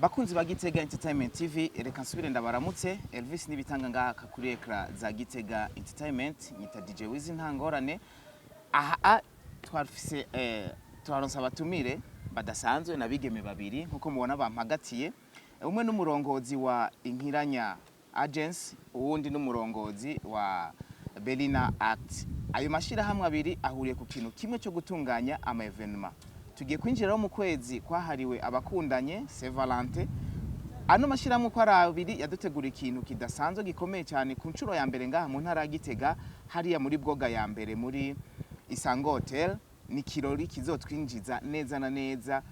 Bakunzi ba Gitega Entertainment TV, reka nsubire ndabaramutse. Elvis nibitanga ngaha kuri écran za Gitega Entertainment, nyita DJ Wizi, nta ngorane. Aha twafise twaronse abatumire badasanzwe nabigeme babiri, nkuko mubona bampagatiye. Umwe n'umurongozi wa Inkiranya Agency, uwundi n'umurongozi wa Belina Act. Ayo mashirahamwe abiri ahuriye ku kintu kimwe cyo gutunganya ama événement. Tugiye kwinjiraho mu kwezi kwahariwe abakundanye, Saint Valentin. Ano mashyirahamwe uko ari abiri yadutegura ikintu kidasanzwe gikomeye cyane ku nshuro ya mbere ngaha mu ntara ya Gitega, hariya muri Bwoga ya mbere, muri Isango Hotel. Ni ikirori kizotwinjiza neza na neza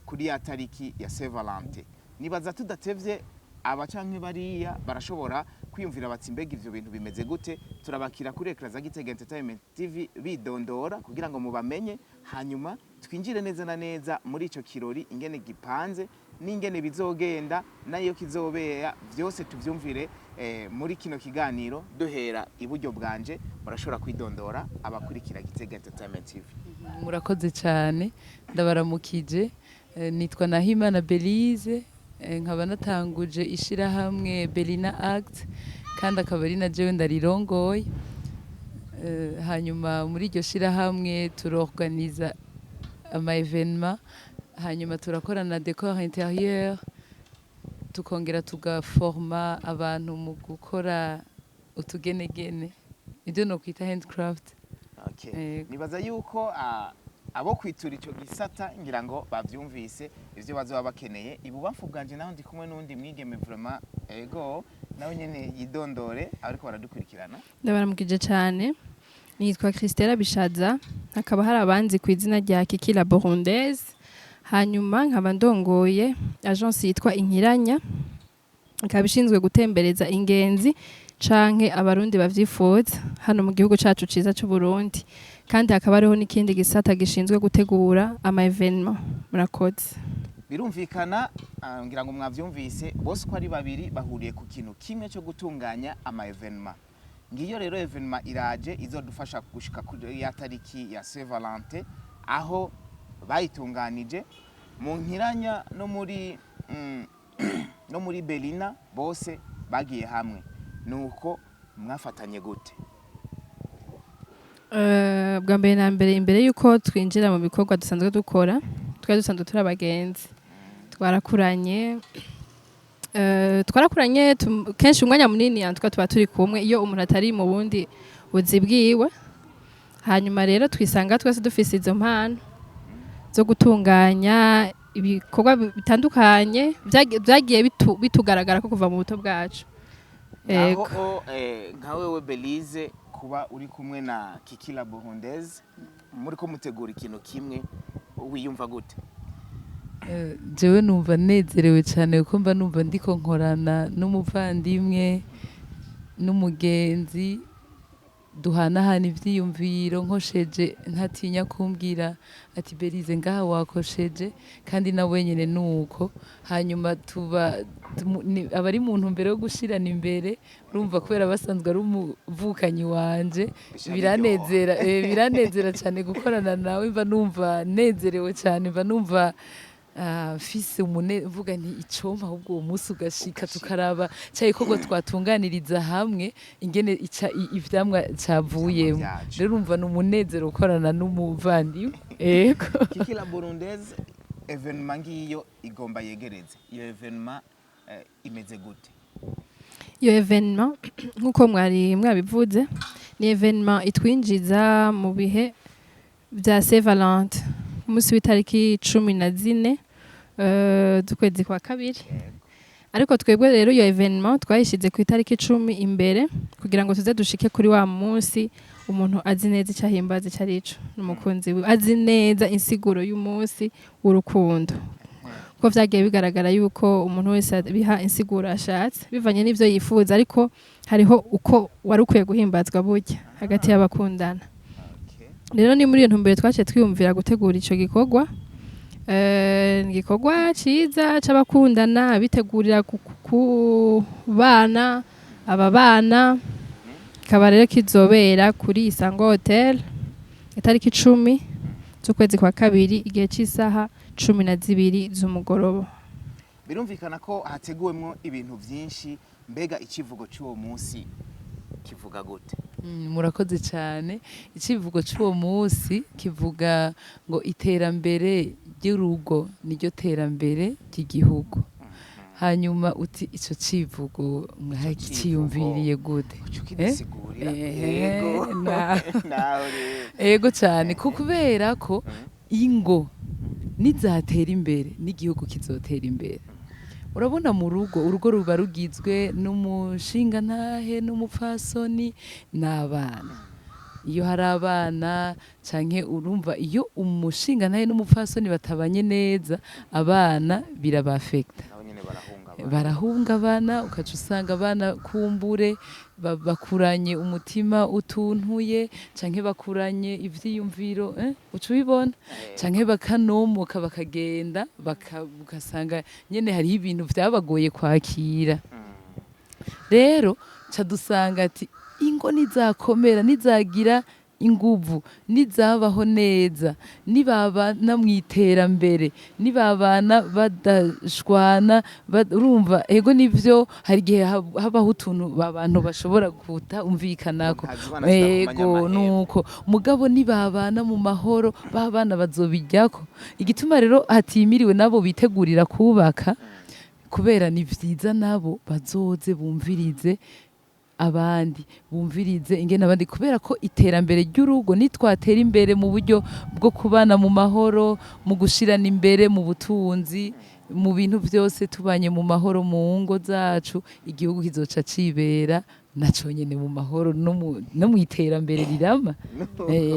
kuri ya tariki ya Saint Valentin. Nibaza tudatevye, aba canke bariya barashobora kwiyumvira bati: "Mbega ivyo bintu bimeze gute?" Turabakira kuri écran za Gitega Entertainment TV bidondora kugira ngo mubamenye, hanyuma twinjire neza na neza muri ico kirori, ingene gipanze n'ingene bizogenda nayo kizobera, vyose tuvyumvire muri kino kiganiro. Duhera iburyo bwanje, murashobora kwidondora abakurikira Gitega Entertainment TV. Murakoze cyane, ndabaramukije. Nitwa Nahimana Belize, nkaba natanguje ishirahamwe Belina Act, kandi akaba ari na jewe ndarirongoye. Hanyuma muri iryo shirahamwe turorganiza ama événement, hanyuma turakora na décor intérieur, tukongera tugaforma abantu mu gukora utugenegene, ibyo nokwita handcraft. Okay. Yego. Nibaza yuko abo kwitura ico gisata ngira ngo bavyumvise ivyo bazoba bakeneye. Ibubamfu bwanje naho ndi kumwe n'undi mwigeme, vraiment, ego, nawe nyene yidondore ariko baradukurikirana. Ndabaramukije cyane, nitwa Christella Bishaza, hakaba hari abanzi ku izina rya Kiki la Burundaise. Hanyuma nkaba ndongoye agence yitwa Inkiranya, ikaba ishinzwe gutembereza ingenzi canke Abarundi bavyifuza hano mu gihugu cacu ciza c'u Burundi, kandi hakaba hariho n'ikindi gisata gishinzwe gutegura ama événement. Murakoze. Birumvikana, ngira ngo mwavyumvise, bose uko ari babiri bahuriye ku kintu kimwe cyo gutunganya ama événement. Ngiyo rero événement iraje izodufasha gushika kuri ya tariki ya Saint Valentin, aho bayitunganije mu Nkiranya no muri Belina, bose bagiye hamwe. Nuko mwafatanye gute? Bwa mbere na mbere, imbere yuko twinjira mu bikorwa dusanzwe dukora, twari dusanzwe turi abagenzi, twarakuranye. Kenshi umwanya munini twa tuba turi kumwe iyo umuntu atari mu bundi buzi bwiwe. Hanyuma rero twisanga twese dufise izo mpano zo gutunganya ibikorwa bitandukanye, vyagiye bitugaragara ko kuva mu buto bwacu. Ego. Aho nka wewe Belize, kuba uri kumwe na Kiki la Burundaise muri ko mutegura ikintu kimwe, wiyumva gute? Jewe numva nezerewe cyane, kuko mba numva ndiko nkorana n'umuvandimwe n'umugenzi, duhanahana ivyiyumviro. Nkosheje ntatinya kumbwira ati: "Belize, ngaha wakosheje." Kandi na wenyene nuko. Hanyuma tuba abari mu ntumbero yo gushirana imbere. Urumva, kubera basanzwe ari umuvukanyi wanje, Bica. biranezera cyane gukorana nawe. Mba numva nezerewe cyane, mba numva mfise umune mvuga nti icompa ahubwo uwo munsi ugashika, tukaraba ca gikorwa twatunganiriza hamwe ingene ica ivyamwa cavuyemo. Vyacu. Rero urumva ni umunezero gukorana n'umuvandimwe, ego. Kiki la Burundaise, événement ngiyo igomba yegereze. Iyo événement imeze gute? Iyo événement, nk'uko mwari mwabivuze, ni événement itwinjiza mu bihe bya Saint Valentin, umunsi w'itariki 14 z'ukwezi kwa kabiri. Ariko twebwe rero iyo événement twayishyize ku itariki 10 imbere, kugira ngo tuze dushike kuri wa munsi umuntu azi neza icyo ahimbaza icyo ari cyo n'umukunzi wiwe, azi neza insiguro y'umunsi w'urukundo, kuko vyagiye bigaragara yuko umuntu wese biha insiguro ashatse bivanye n'ivyo yifuza, ariko hariho uko wari ukwiye guhimbazwa burya hagati y'abakundana. Rero ni muri iyo ntumbero twaciye twiyumvira gutegura ico gikorwa. Ni igikorwa ciza c'abakundana, bitegurira ku bana, aba bana. Kikaba rero kizobera kuri Isango Hotel itariki 10 z'ukwezi kwa kabiri, igihe c'isaha 12 z'umugoroba. Birumvikana ko hateguwemwo ibintu vyinshi. Mbega icivugo c'uwo munsi kivuga gute? Murakoze cyane. Icivugo c'uwo munsi kivuga ngo iterambere ry'urugo niryo terambere ry'igihugu. Hanyuma uti ico civugo mwakiyumviriye gute? Uca ukidusigurira. Yego. Nawe rero. Ego cyane, ko kubera ko ingo nizatera imbere n'igihugu kizotera imbere. Urabona, mu rugo, urugo ruba rugizwe n'umushingantahe n'umupfasoni n'abana. Iyo hari abana canke, urumva, iyo umushingantahe n'umupfasoni batabanye neza, abana birabafekta. Nabo nyene barahungabana. Barahungabana, ukaca usanga abana kumbure bakuranye umutima utuntuye canke bakuranye ivyiyumviro, uca ubibona, canke bakanomoka bakagenda, ugasanga nyene hariho ibintu vyabagoye kwakira. Rero ca dusanga ati ingo nizakomera, nizagira inguvu, nizabaho neza, nibabana mu iterambere, nibabana badashwana, urumva, ego nivyo, hari igihe habaho utuntu abantu bashobora kutumvikanako. Ntazibana zidakomanya Ego. amahembe. Nuko mugabo nibabana mu mahoro, ba bana bazobijyako. Igituma rero hatimiriwe nabo bitegurira kubaka, kubera ni vyiza nabo bazoze bumvirize abandi, bumvirize ingene abandi, kubera ko iterambere ry'urugo, nitwatera imbere mu buryo bwo kubana mu mahoro, mu gushirana imbere, mu butunzi, mu bintu byose, tubanye mu mahoro mu ngo zacu, igihugu kizoca cibera naco nyene mu mahoro no mu iterambere rirama.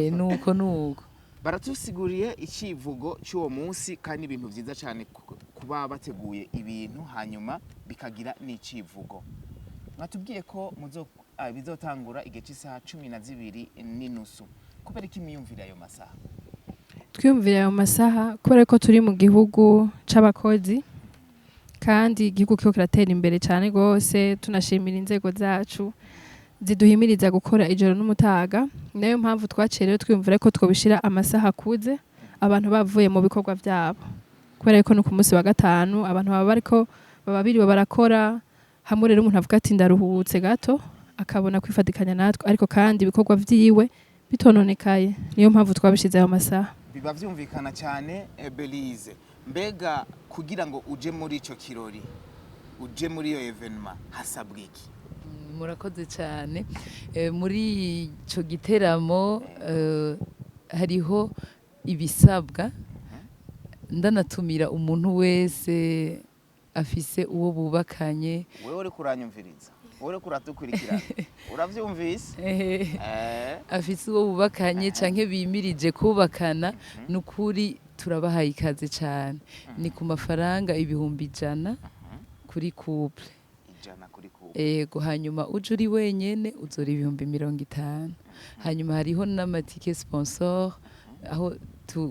Nuko nuko. Baratusiguriye icivugo cy'uwo munsi, kandi ibintu vyiza cyane kuba bateguye ibintu hanyuma bikagira n'icivugo. Mwatubwiye ko bizotangura igihe cy'isaha 12:30. Kubera iki mwiyumvira ayo masaha? Twiyumvira ayo masaha kubera ko turi mu gihugu c'abakozi, kandi igihugu kiriko kiratera imbere cyane rwose. Tunashimira inzego zacu ziduhimiriza gukora ijoro n'umutaga. Nayo mpamvu twaciye rero twiyumvira ko twobishira amasaha akuze, abantu bavuye mu bikorwa vyabo, kubera ko no ku munsi wa gatanu abantu baba bariko baba biriwe barakora hamwe. Rero umuntu avuga ati ndaruhutse gato, akabona kwifatikanya natwe, ariko kandi ibikorwa vyiwe bitononekaye. Niyo mpamvu twabishize ayo masaha. Biba vyumvikana cyane. Belize, mbega kugira ngo uje muri ico kirori, uje muri iyo événement, hasabwa iki? Murakoze cyane. Muri ico giteramo hariho ibisabwa. Ndanatumira umuntu wese afise uwo bubakanye. Wewe uriko uranyumviriza, wowe uriko uradukurikirana, uravyumvise? Afise uwo bubakanye canke bimirije kubakana, ni ukuri turabahaye ikaze cyane. Ni ku mafaranga 100,000 kuri couple. 100 kuri couple. Ego. Hanyuma uje uri wenyene uzora 50,000. Hanyuma hariho n'amatike sponsor, aho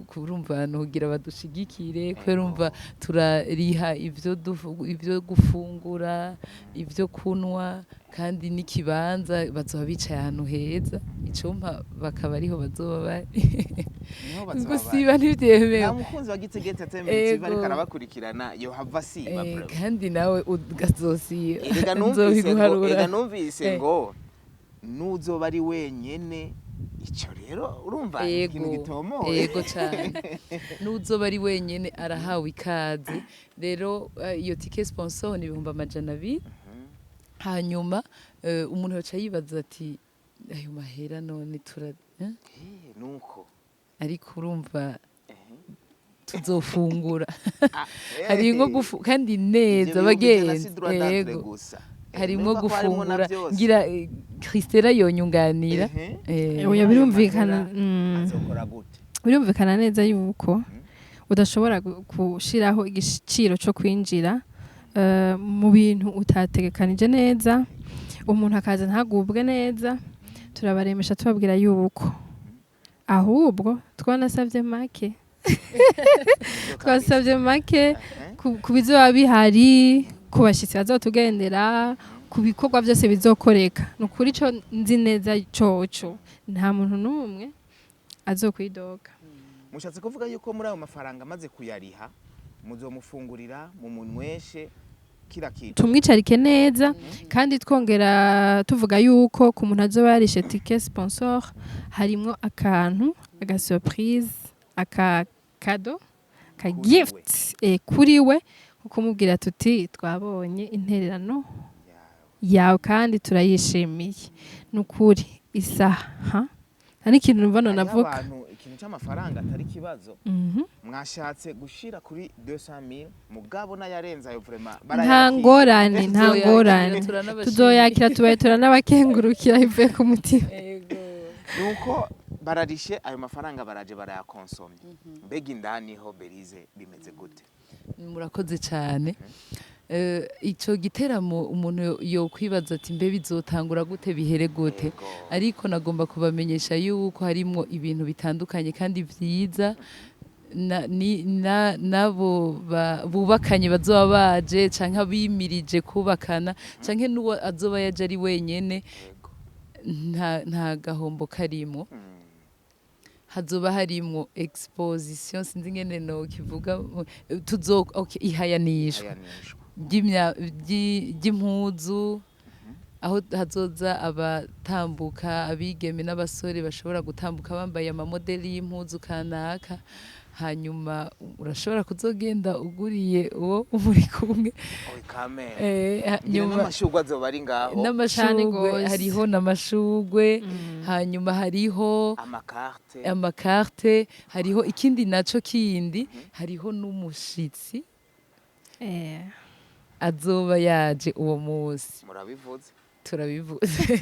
kurumva kugira badushigikire, kubera urumva turariha ivyo gufungura, ivyo kunwa, kandi n'ikibanza bazoba bicaye ahantu heza. Icompa bakaba ariho bazoba bari. Niho bazoba bari. Gusiba ntivyemewe. Nta mukunzi wa Gitega Entertainment TV ariko arabakurikirana yohava asiba. Bro. Kandi nawe ugazosiba. Erega numvise ngo Nzobiguharura. erega numvise ngo nuzoba ari wenyene, ico rero urumva ni ikintu gitomoye. Ego cyane, n'uzoba ari wenyene arahawe ikaze. Rero iyo tike sponsor ni 200,000. Hanyuma umuntu yoca yibaza ati ayo mahera none tura eh? Nuko. Ariko urumva tuzofungura, harimwo gufu kandi neza, bagenzi. Ego. Ego. Gusa. Harimwo Numva ko harimwo na gufungura. vyose. Ngira Christella yonyunganira. Oya, Ayo birumvikana. mahera azokora gute? Birumvikana neza yuko udashobora gushiraho igiciro cyo kwinjira mu bintu utategekanije neza, umuntu akaza ntagubwe neza. Turabaremesha tubabwira yuko ahubwo twanasabye make. Nivyo kabisa. Twasabye make ku bizoba bihari, ku bashyitsi bazotugendera, ku bikorwa byose bizokoreka. Ni ukuri ico nzi neza coco, nta muntu n'umwe azokwidoga. Mushatse kuvuga yuko muri ayo mafaranga amaze kuyariha Muzomufungurira, mumunyweshe kila kintu. Tumwicarike neza, kandi twongera tuvuga yuko ku muntu azoba yarishe ticket sponsor harimwo akantu, aga surprise, aka cadeau, ka Kuri we. gift kuri we, nko kumubwira tuti twabonye intererano yawe kandi turayishimiye. Ni ukuri isaha nta n'ikintu numva Hariho nonavuga. abantu ikintu cy'amafaranga atari ikibazo. Mwashatse gushira kuri 200,000, mugabo n'ayarenze ayo vraiment Nta barayakira. ngorane, nta Tuzoyakira, ngorane. turanabashimiye. Tuzoyakira, tubaye turanabakengurukira ivuye ku mutima. Ego. Nuko bararishe ayo mafaranga, baraje barayakonsomye. Mbega indani ho, Berize, bimeze gute? Murakoze cyane. Ico giteramo umuntu yokwibaza ati mbe bizotangura gute, bihere gute? Ariko nagomba kubamenyesha yuko harimwo ibintu bitandukanye kandi vyiza nabo bubakanye bazoba baje, canke abimirije kubakana, canke n'uwo azoba yaje ari wenyene, nta gahombo karimwo. Hazoba harimwo exposition, sinzi ingene nokivuga, tuzo okay, ihayanishwa Ihayanishwa ry'impuzu, aho hazoza abatambuka, abigeme n'abasore bashobora gutambuka bambaye amamodeli y'impuzu kanaka. Hanyuma urashobora kuzogenda uguriye uwo muri kumwe. Oy kame. Ngira nyuma n'amashurwe azoba ari ngaho. Cane N'amashugwe. gose. Hariho n'amashugwe, hanyuma hariho amakarte. Amakarte. Hariho ikindi naco kindi, hariho n'umushitsi azoba yaje uwo munsi. Murabivuze. Turabivuze.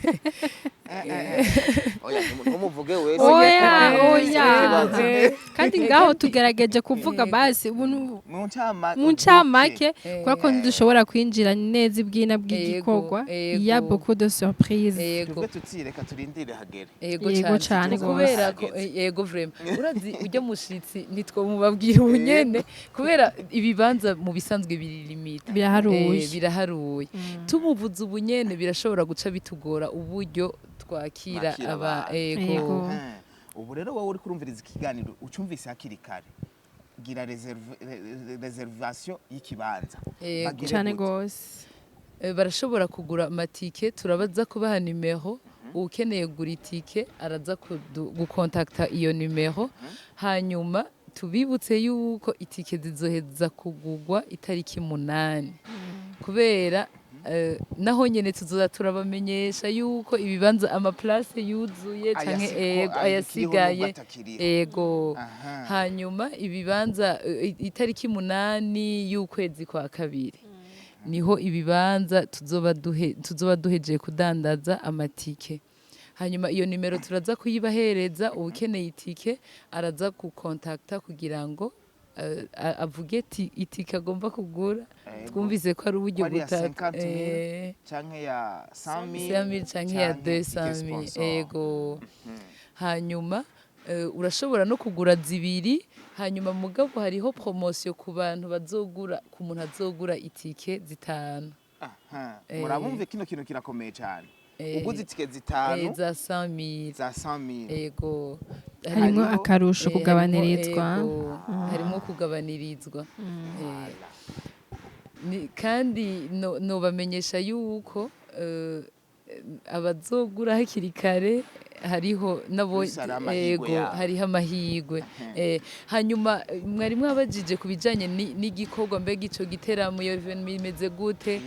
Oya, ntumuvuge wese. Oya, Ikibazo. oya, kandi ngaho tugerageje kuvuga basi ubu Mu ncamake. Mu ncamake, kubera ko ntidushobora kwinjira neza ibwina bw'igikorwa. Ego. Il y a beaucoup de surprises. Ego. Tuvuge tuti reka turindire hagere. Ego. Yego. Cane. Cane gose. Kubera ko yego, vraiment, urazi ujya mushitsi ntitwomubabwira ubunyene, kubera ibibanza mu bisanzwe biri limité. Biraharuye. Biraharuye. Tumuvuze ubunyene birashobora guca bitugora uburyo twakira Mwakira aba abantu. ego. Yego. Ubu rero wowe uri kurumviriza ikiganiro, ucumvise hakiri kare, gira reservation y'ikibanza. Yego. Bagire Cane gute? gose. Barashobora kugura amatike, turabaza kubaha nimero. Ukeneye kugura itike araza gukontakta iyo nimero. Hanyuma tubibutse yuko itike zizoheza kugurwa itariki 8, kubera naho nyene tuzoza turabamenyesha yuko ibibanza, amaplace yuzuye canke ego ayakiriho ayasigaye. Nubwo atakiriho. Ego. Hanyuma ibibanza, itariki 8 y'ukwezi kwa kabiri niho ibibanza tuzoba duhejeje kudandaza amatike. Hanyuma iyo nimero turaza kuyibahereza, uwukeneye itike araza gukontakta kugira ngo avuge ati itike agomba kugura. Twumvise ko ari uburyo Ko ari iya butatu. 50,000 canke ya 100,000 100,000 canke ya canke tike 200,000. sponsor. Ego. Hanyuma urashobora no kugura zibiri. Hanyuma mugabo hariho promotion ku bantu bazogura, ku muntu azogura itike zitanu. Murabumve, kino kintu kirakomeye cyane. Uguze itike zitanu za 100,000. Za 100,000. Ego. Harimo akarusho, kugabanirizwa. Ego, harimo kugabanirizwa. Kandi nobamenyesha yuko abazogura hakiri kare hariho nabo Gusa hari amahirwe ego yabo. Hariho amahirwe. Hanyuma mwari mwabajije ku bijanye n'igikorwa, mbega ico giteramo, iyo event imeze gute?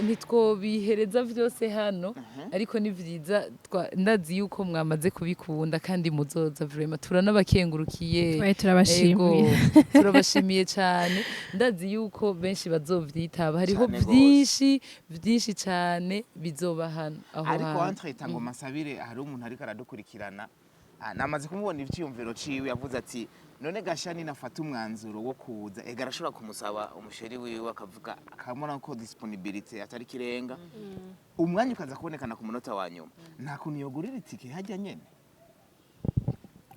Ntitwobihereza vyose hano, ariko ni vyiza, ndazi yuko mwamaze kubikunda kandi muzoza. Vraiment turanabakengurukiye. Twaye turabashimiye. Ego, turabashimiye cyane. Ndazi yuko benshi bazovyitaba, hariho Cane gose. vyinshi vyinshi cyane bizoba hano aho Ariko hantu. entre ngo masabire, hari umuntu ariko aradukurikirana. Namaze kumubona ivyiyumviro ciwe, yavuze ati none gashani nafata umwanzuro wo kuza, ega arashobora kumusaba umusheri wiwe, akavuga akamubona ko disponibilité atari kirenga, umwanya ukaza kubonekana ku munota wa nyuma, nta kuntu yogurira itike hajya nyene?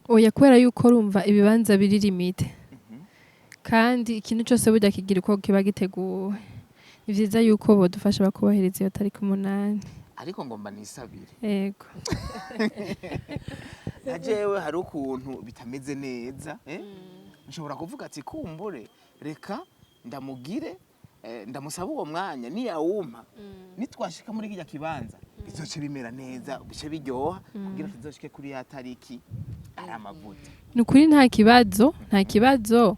Oya, kubera yuko urumva ibibanza biri limité, kandi ikintu cyose burya kigira uko kiba giteguwe. Ni vyiza yuko bodufasha bakubahiriza iyo tariki 8. Ariko ngomba nisabire. Yego. Nka jewe hari ukuntu bitameze neza, eh? Nshobora kuvuga ati kumbure reka ndamugire, ndamusaba uwo mwanya, niyawumpa nitwashika muri kirya kibanza bizoce bimera neza, bice biryoha, kugira tuzoshike kuri ya tariki ari amavuta. Ni ukuri, nta kibazo, nta kibazo.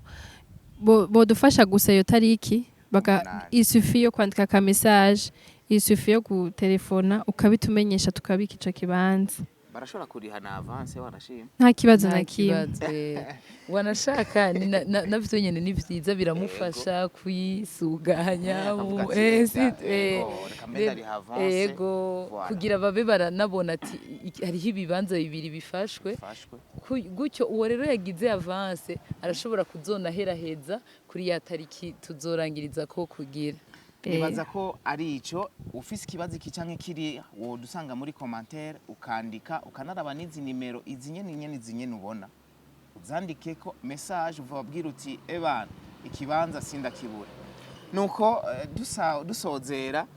Bodufasha gusa iyo tariki baga 8. Il suffit yo kwandika ka message, il suffit yo gutelefona ukabitumenyesha, tukabika ico kibanza. Barashobora kuriha na avance, wanashima. Nta kibazo Nta na kimwe. kibazo, wanashaka ni navyo nyene ni vyiza, biramufasha kwisuganya. Akavuga ati, "Reka, yego, reka mbe ndariha avance." Ego. Voilà. Kugira babe baranabona ati hariho ibibanza bibiri bifashwe. Bifashwe. Gutyo uwo rero yagize avance arashobora kuzonaheraheza kuri ya tariki tuzorangiriza ko kugira. Nibaza ko ari ico. Ufise ikibazo iki canke kiri, wodusanga muri commentaire ukandika, ukanaraba n'izi nimero izi nyene nyene, izi nyene ubona, uzandike ko message, ubabwira uti ebana ikibanza sindakibura. Nuko dusozera,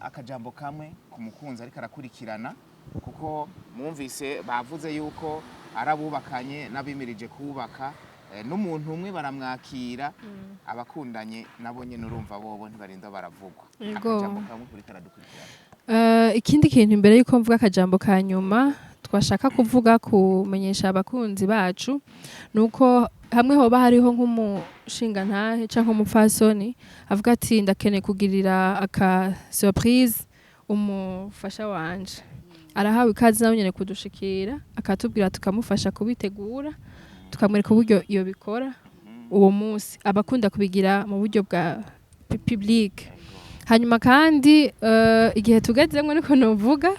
akajambo kamwe ku mukunzi ariko arakurikirana, kuko mwumvise bavuze yuko arabubakanye n'abimirije kubaka, n'umuntu umwe baramwakira, abakundanye nabo nyene urumva bobo ntibarinda baravugwa. Yego. Akajambo kamwe kuriko aradukurikirana. Ikindi kintu imbere yuko mvuga akajambo ka nyuma twashaka kuvuga, kumenyesha abakunzi bacu, nuko hamwe hoba hariho nk'umushingantahe canke umupfasoni avuga ati ndakeneye kugirira aka surprise umufasha wanje, arahawe ikaze nawe nyene kudushikira akatubwira, tukamufasha kubitegura, tukamwereka uburyo iyo bikora uwo munsi. Abakunda kubigira mu buryo bwa public. Hanyuma kandi igihe tugezemwo, niko novuga,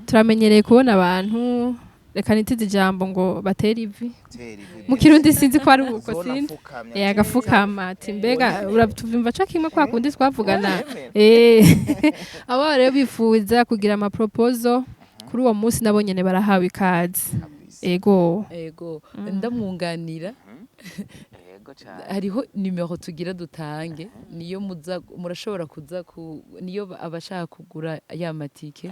turamenyereye kubona abantu, reka nitize ijambo ngo batere ivi. Tera ivi. Mu Kirundi sinzi ko ari uko. Zona Sinzi. Pfukamya. Agafukama ati mbega uratuvyumva co kimwe kwa kundi twavugana. Uremera. Abo rero bifuza kugira ama proposal kuri uwo munsi nabo nyene barahawe ikaze. Kabisa. Ego. Ego, ndamwunganira. Yego cyane. Hariho nimero tugira dutange, niyo muza murashobora kuza ku niyo abashaka kugura ya matike,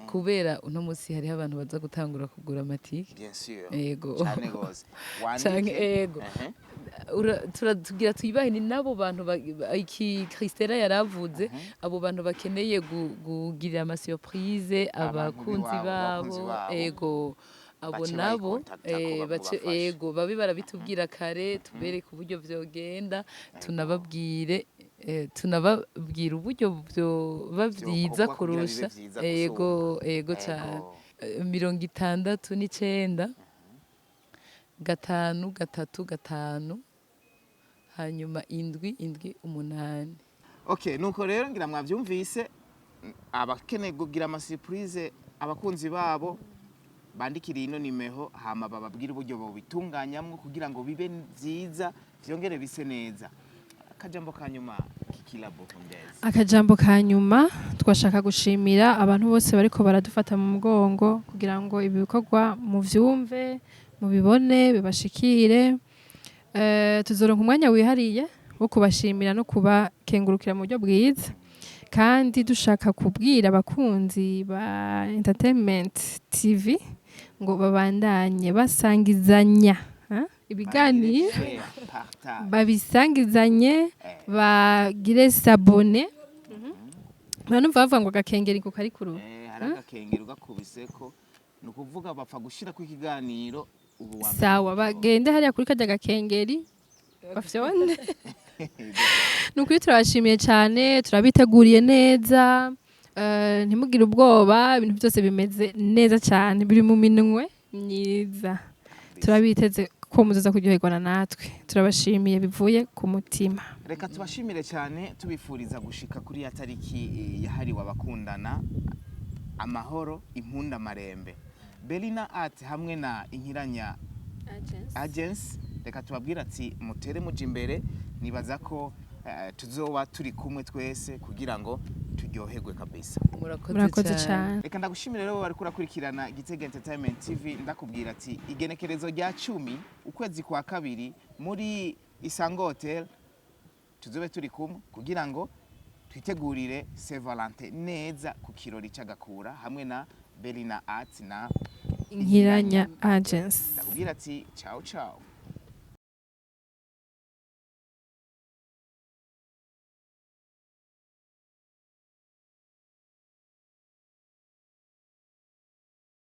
kubera uno munsi hariho abantu baza gutangura kugura amatike. Bien sûr. Ego. Cyane gose. Canke wandike. Ego. Tugira tuyibahe, ni nabo bantu iki Christella yaravuze, abo bantu bakeneye kugirira ama surprise Abantu abakunzi biwabo, abakunzi babo. babo. Ego, abo Bace nabo bayikontakta ko bace bamubafashe. Ego, babe barabitubwira kare, tubereke uburyo vyogenda, tunababwire uburyo vyoba vyiza Vyokorwa kugira bibe kurusha. vyiza. Ego. Gusumba. Ego cane. 69 5 3 5, hanyuma 7 7 8. Okay, nuko rero ngira mwavyumvise, abakeneye kugira ama surprise abakunzi babo bandikira ino nimero, hama bababwire uburyo bobitunganyamwo kugira ngo bibe vyiza, vyongere bise neza. Akajambo ka nyuma, Kikila Burundaise. Akajambo ka nyuma, twashaka gushimira abantu bose bariko baradufata mu mugongo kugira ngo ibi bikorwa muvyumve, mubibone, bibashikire. Tuzoronka umwanya wihariye wo kubashimira no kubakengurukira mu buryo bwiza. Kandi dushaka kubwira abakunzi ba Entertainment TV ngo babandanye basangizanya, ha? Ibiganiro. Share, partage. Babisangizanye, bagire s'abonner. Muranumva bavuga ngo agakengeri ngo kari kuru Hari agakengeri ugakubiseko, ni ukuvuga bapfa gushirako ikiganiro ubu wa mbere. Sawa, bagende hariya kuri karya gakengeri bafyonde. Ni ukuri turabashimiye cyane, turabiteguriye neza. Ntimugire ubwoba, ibintu byose bimeze neza cyane, biri mu minwe myiza. Turabiteze ko muzoza kuryoherwa natwe. Turabashimiye bivuye ku mutima. Reka tubashimire cyane, tubifuriza gushika kuri ya tariki yahariwe abakundana amahoro, impunda marembe. Belina Art hamwe na Inkiranya Agency, reka tubabwire ati mutere muja imbere. Nibaza ko tuzoba turi kumwe twese kugira ngo turyoherwe kabisa. Murakoze cyane. Reka ndagushimire rero bariko urakurikirana Gitega Entertainment TV, ndakubwira ati igenekerezo rya 10 ukwezi kwa kabiri muri Isango Hotel tuzobe turi kumwe kugira ngo twitegurire Saint Valentin neza ku kirori c'agakura hamwe na Belina Art na Inkiranya Agency. Ndakubwira ati ciao ciao.